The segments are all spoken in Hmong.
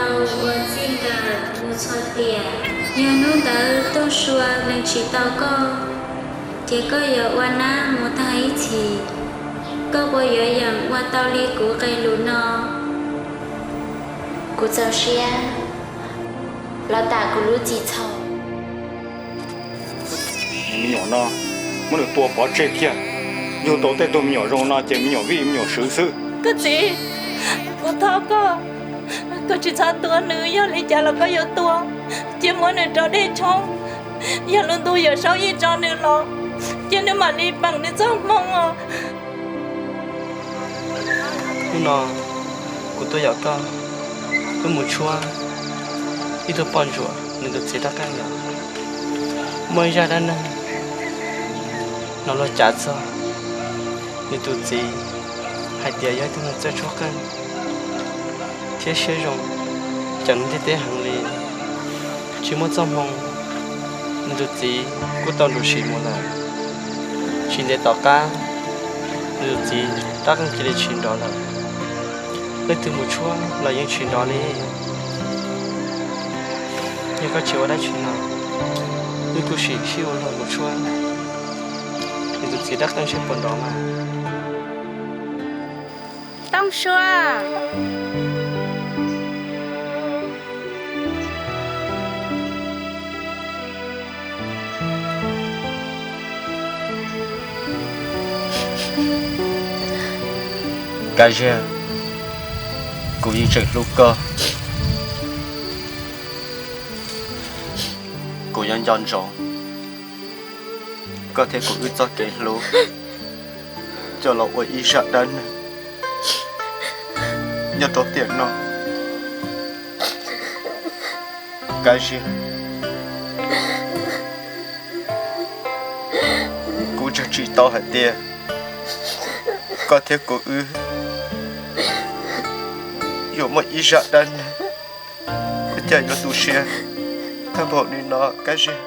Ua txij nkawm mus txhua tiam, yog hnub ntawd Tooj Sua lees tsis tau koj, ces koj yuav ua nab mus tag ib txhis. Koj puas yuav yeem ua tau li kuv qe lus no? Kuv txaus siab los tam kuv lub txim txhaum. Me nyuam no muab nws tua pov tseg kiag, yug tau tej tug me nyuam zoo no ces me nyuam vij me nyuam swv xwb. Koj txiv, kuv thov koj, koj tsis txhob tua nws, yog li cas los koj yuav tua, cia muab nws rau dej tshoob. Yog lub ntuj yuav saub ib tso nws los, cia nws mam li peem nws txoj hmoo os. Hnub no kuv tuaj yaum koj, wb mus tshuab ib tug poj ntsuam nws tus txiv rov qeej los. Muaj ib zaj dab neeg hnov luag cav txog nws tus txiv hais tias yog ib tug neeg txawj tshuab qeej thiab siab zoo, ceem ntiaj teb heev li. Tsis muaj txoj hmoo, nws tus txiv kuj tau nrauj sim mus lawm. Tsis ntev tom qab, nws tus txiv rab qeej cia li tshis nrov lawm. Leej twg mus tshuab los yeej tshis nrov li. Yog koj tsis ua dab tsi no, wb kuj sim sib ua luag mus tshuab nws tus txiv rab qeej seb puas nrov mas. Tooj Sua. Kab Ziag, kuv yeej tseem hlub koj. Kuv yuav nco ntsoov koj thiab kuv wb txoj kev hlub, coj los ua ib zaj dab neeg nyob rau tiam no. Kab Ziag, kuv ntseeg tsis tau hais tias koj thiab kuv wb yuav muaj ib zaj dab neeg. Ua cas yuav tu siab tag npaum li no, Kab Ziag?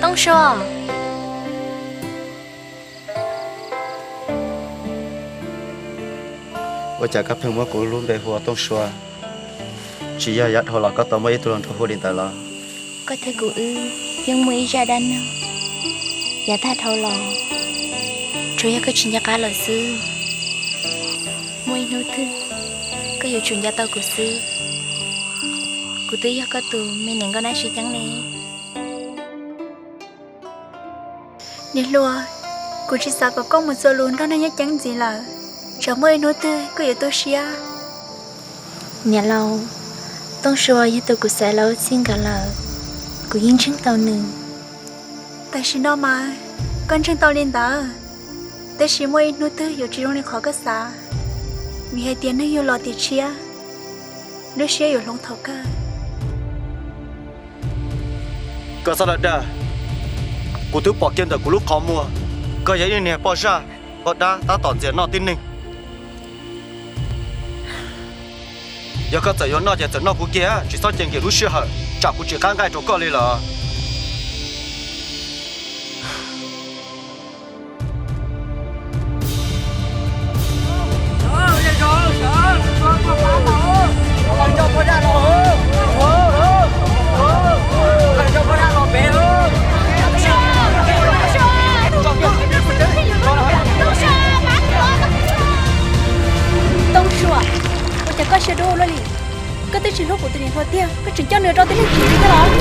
Tooj Sua. Ua cas koj pheej muab kuv lub npe hu ua Tooj Sua? Tsis yog yav dhau los koj tau muaj ib tug hluas nraug hu li ntawd los? Koj thiab kuv wb yeej muaj ib zaj dab neeg yav tag dhau los, tsuas yog koj tsis nco qab lawm xwb. Muaj ib hnub twg koj yuav tsum nco tau kuv xwb. Kuv twb yog koj tus me niam nkauj nab sib ceeb li. Niam hluas, kuv tsis xav kom koj mus txuas lus nrog neeg nyob ceeb ntxiv lawm, tsam muaj ib hnub twg koj yuav tu siab. Niam laus, Tooj Sua yog tus kuv xaiv los ua txij nkawm lawm, kuv yeej ntseeg tau nws. Tam sim no mas koj ntseeg tau li ntawd, tab sis muaj ib hnub twg yuav tsis zoo li qhov koj xav, vim hais tias neeg yug los tiam tshiab, lub siab yuav hloov thaum kawg. Koj txhob dag, kuv twb pom kiag ntawm kuv lub qhov muag, koj yog ib niag poj zaj poj dab tab tom ntxias noj tib neeg. Yog koj txawm yuav noj ces txawm noj kuv kiag, tsis txhob cia nkim lub sij hawm, tsam kuv tsis qab nqaij rau koj li lawm. Tooj Sua, ua cas koj siab dub ua luaj li? Koj twb tsis hlub kuv tus niam hluas tiag, koj tseem coj nws rau tib neeg tsis li thiab los?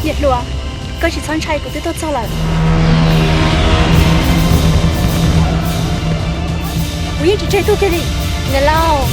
Niam hluas, koj tsis txhob ntshai, kuv twb tuaj txog lawm. Kuv yeej tsis tseg tuaj kiag li. Niam laus,